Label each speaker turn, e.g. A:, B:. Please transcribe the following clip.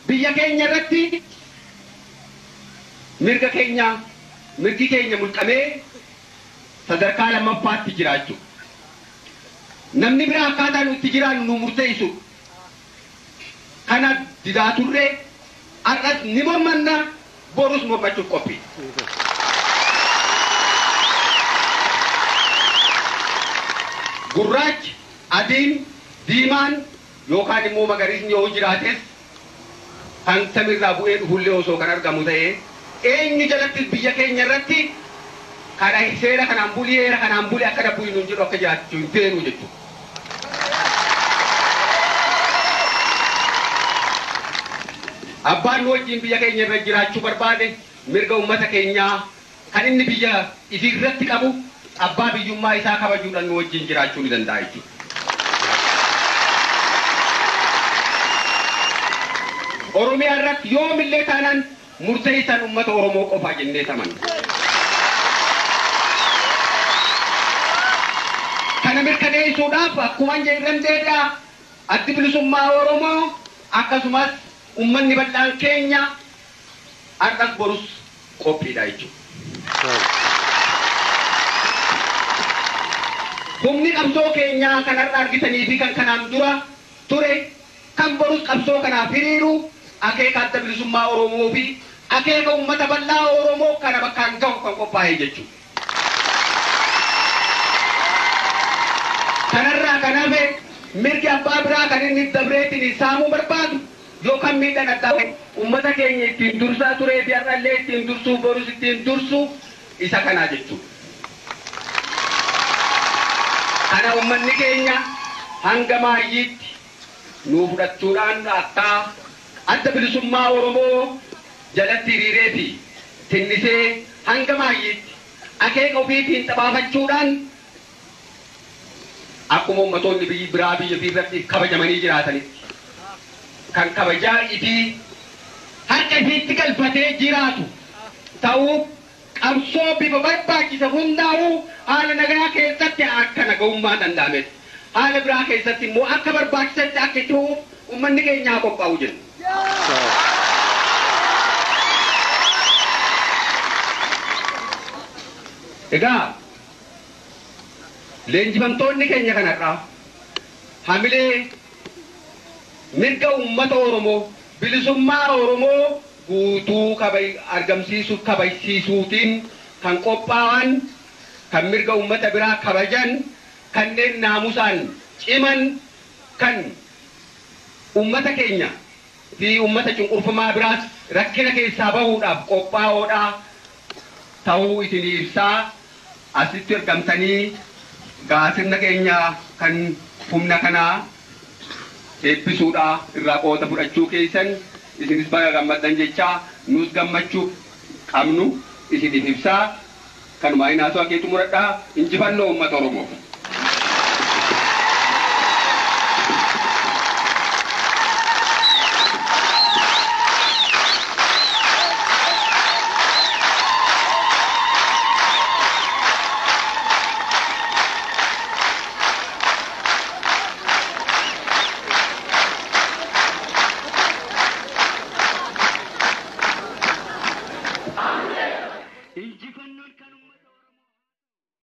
A: Biyya keenya irratti mirga keenya mirgi keenya mulqamee sadarkaa lammaffaatti jiraachuu. Namni biraa akkaataa nuti jiraannu nu murteessu. Kana didaa turree har'as ni mormanna borus mormachuuf qophii. Gurraachi, adiin, diimaan yookaan immoo magariisni yoo jiraates kan samiirraa bu'ee dhufullee osoo kan argamu ta'ee eenyu jalattis biyya keenya irratti kana seera kanaan bulii heera kanaan bulii akka dabbu nuun jedhu akka jiraachuu hin feenu jechuudha. Abbaan nu wajjin biyya keenya irra jiraachuu barbaade mirga uummata keenyaa kan inni biyya isii irratti qabu abbaa biyyummaa isaa kabajuudhaan nu wajjin jiraachuu ni danda'a jechuudha. Oromiyaa irratti yoomillee taanaan murteessaan uummata Oromoo qofaa jennee amanna. Kana mirkaneessuudhaaf akkuma jedhan deebi'a addi bilisummaa Oromoo akkasumas uummanni bal'aan keenya har'as borus qophiidha jechuudha. Humni qabsoo keenyaa kan har'a argitanii fi kan kanaan dura ture kan borus qabsoo kanaaf hiriiru akeeka adda bilisummaa Oromoo fi akeeka uummata bal'aa Oromoo kana bakkaan gahu kan qophaa'e jechuudha. Kanarraa kan hafe mirgi abbaa biraa kan inni dabreetiin saamuu barbaadu yookaan miidhaan addaa uummata keenya ittiin dursaa turee fi har'allee ittiin dursuu borus ittiin dursu isa kanaa jechuudha. Kana uummanni keenya hanga maayyiitti nuu fudhachuudhaan akka adda bilisummaa Oromoo jalatti hiriiree fi tinnisee hanga maayyiitti akeeka ofiitiin xabaafachuudhaan akkuma ummatoonni biyyi biraa biyya irratti kabajamanii jiraatanitti kan kabajaa ifii harka ifiitti galfatee jiraatu ta'uu qabsoo bifa barbaachisa hundaa'uu haala nagaa keessatti akka nagahummaa danda'ametti haala biraa keessatti immoo akka barbaachisetti akka itti uummanni keenya haa qophaa'u jenna. Egaa leenjifamtoonni keenya kanarraa hamilee mirga uummata Oromoo bilisummaa Oromoo guutuu argamsiisuuf kabajsiisuutiin kan qophaa'an kan mirga uummata biraa kabajan kanneen naamusaan ciman kan uummata keenya fi uummata cunqurfamaa biraas rakkina keessaa bahuudhaaf qophaa'oodha ta'uu isinii ibsaa asitti argamtanii gaasirna keenya kan humna kanaa eebbisuudha irraa qooda fudhachuu keessan isinis baga gammaddan jechaa nus gammachuu qabnu isiniif ibsaa kanumaa inni haasawaa keetu muradhaa injifannoo uummata Oromoof.